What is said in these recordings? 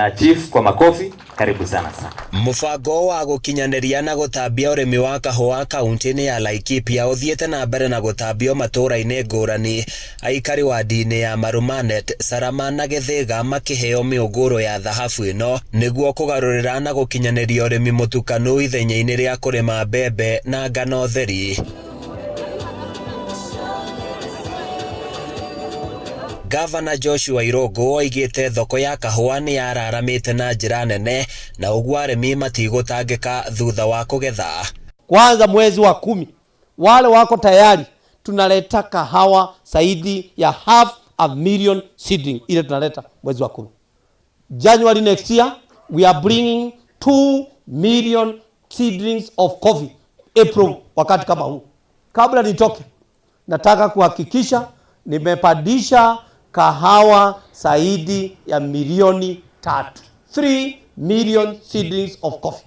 Na chief kwa makofi, karibu sana sana. Mũbango wa gũkinyanĩria na gũtambia ũrĩmi wa kahũa kaunti-inĩ ya Laikipia ũthiĩte na mbere na gũtambio matũũra-inĩ ngũrani. Aikari wadi-inĩ ya Marumanet, Sarama na Gĩthĩga makĩheo mĩũngũrwa ya thahabu ĩno nĩguo kũgarũrĩra na gũkinyanĩria ũrĩmi mũtukanu ithenya-inĩ rĩa kũrĩma mbembe na ngano theri. Gavana Joshua Irũngũ oigĩte thoko ya kahũa nĩ yararamĩte na njĩra nene na ũguo arĩmi matigũtangĩka thutha wa kũgetha. Kwanza mwezi wa 10 wale wako tayari tunaleta kahawa zaidi ya 500,000 seedling ile tunaleta mwezi wa 10. January next year we are bringing 2 million seedlings of coffee April wakati kama huu. Kabla nitoke nataka kuhakikisha nimepandisha kahawa zaidi ya milioni 3. 3 million seedlings of coffee.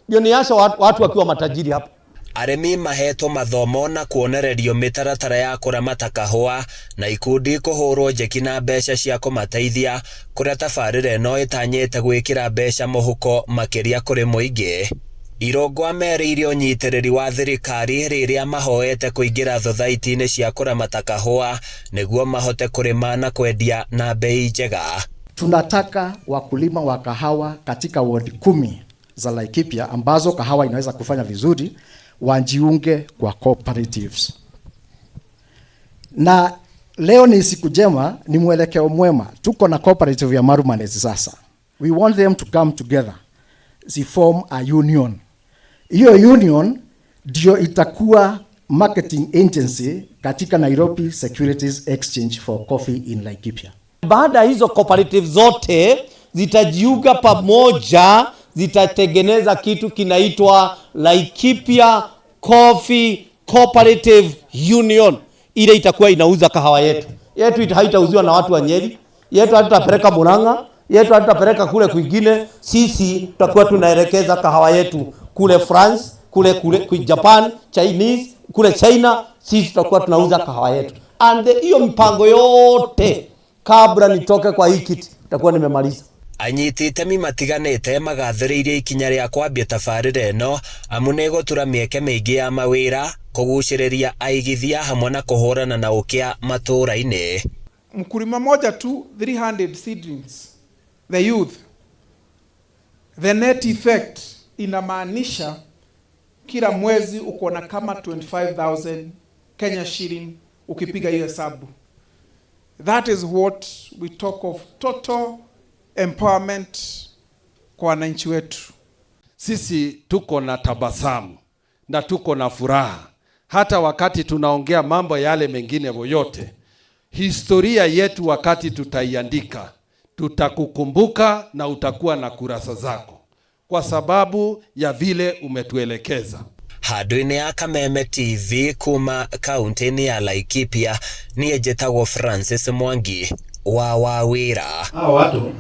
Ndio niacha watu wakiwa matajiri hapo. Arĩmi mahetwo mathomo na kuonererio mĩtaratara ya kũramata kahũa na ikundi kũhũrwo njeki na mbeca cia kũmateithia kũrĩa tabarĩra ĩno ĩtanyĩte gwĩkĩra mbeca mũhuko makĩria kũrĩ mũingĩ. Irũngũ amerĩire ũnyitĩrĩri wa thirikari rĩrĩa mahoete kũingĩra thothaitĩ-inĩ cia kũramata kahũa nĩguo mahote kũrĩma na kwendia na bei njega. Tunataka wakulima wa kahawa katika wodi 10 za Laikipia ambazo kahawa inaweza kufanya vizuri wajiunge kwa cooperatives. Na leo ni siku njema, ni mwelekeo mwema. Tuko na cooperative ya Marumanes sasa. We want them to come together. Zi form a union. Hiyo union ndio itakuwa marketing agency katika Nairobi Securities Exchange for coffee in Laikipia. Baada hizo cooperative zote zitajiunga pamoja, zitatengeneza kitu kinaitwa Laikipia Coffee Cooperative Union. Ile itakuwa inauza kahawa yetu. Yetu haitauziwa na watu wa Nyeri, yetu hatutapeleka Murang'a, yetu hatutapeleka kule kwingine. Sisi tutakuwa tunaelekeza kahawa yetu kule France, kule kule Japan, Chinese, kule China. Sisi tutakuwa tunauza kahawa yetu. And hiyo mipango yote kabla nitoke kwa hii kiti nitakuwa nimemaliza. Anyiti itemi matiganĩte magathĩrĩirie ikinya rĩa kwambia tabarĩra ĩno amu nĩ ĩgũtura mĩeke mĩingĩ ya mawĩra, kũgucĩrĩria aigithia hamwe na kũhũrana na ũkĩa matũũra-inĩ. Mkulima moja tu 300 seedlings, the youth, the net effect inamaanisha kila mwezi uko na kama 25,000 Kenya shilling ukipiga hiyo hesabu. That is what we talk of total empowerment kwa wananchi wetu. Sisi tuko na tabasamu na tuko na furaha hata wakati tunaongea mambo yale mengine yote. Historia yetu wakati tutaiandika, tutakukumbuka na utakuwa na kurasa zako kwa sababu ya vile umetuelekeza. Handũ-inĩ ya Kameme TV kuma kaunti-inĩ ya Laikipia, niĩ njĩtagwo Francis Mwangi wa Wawĩra. Hawa watu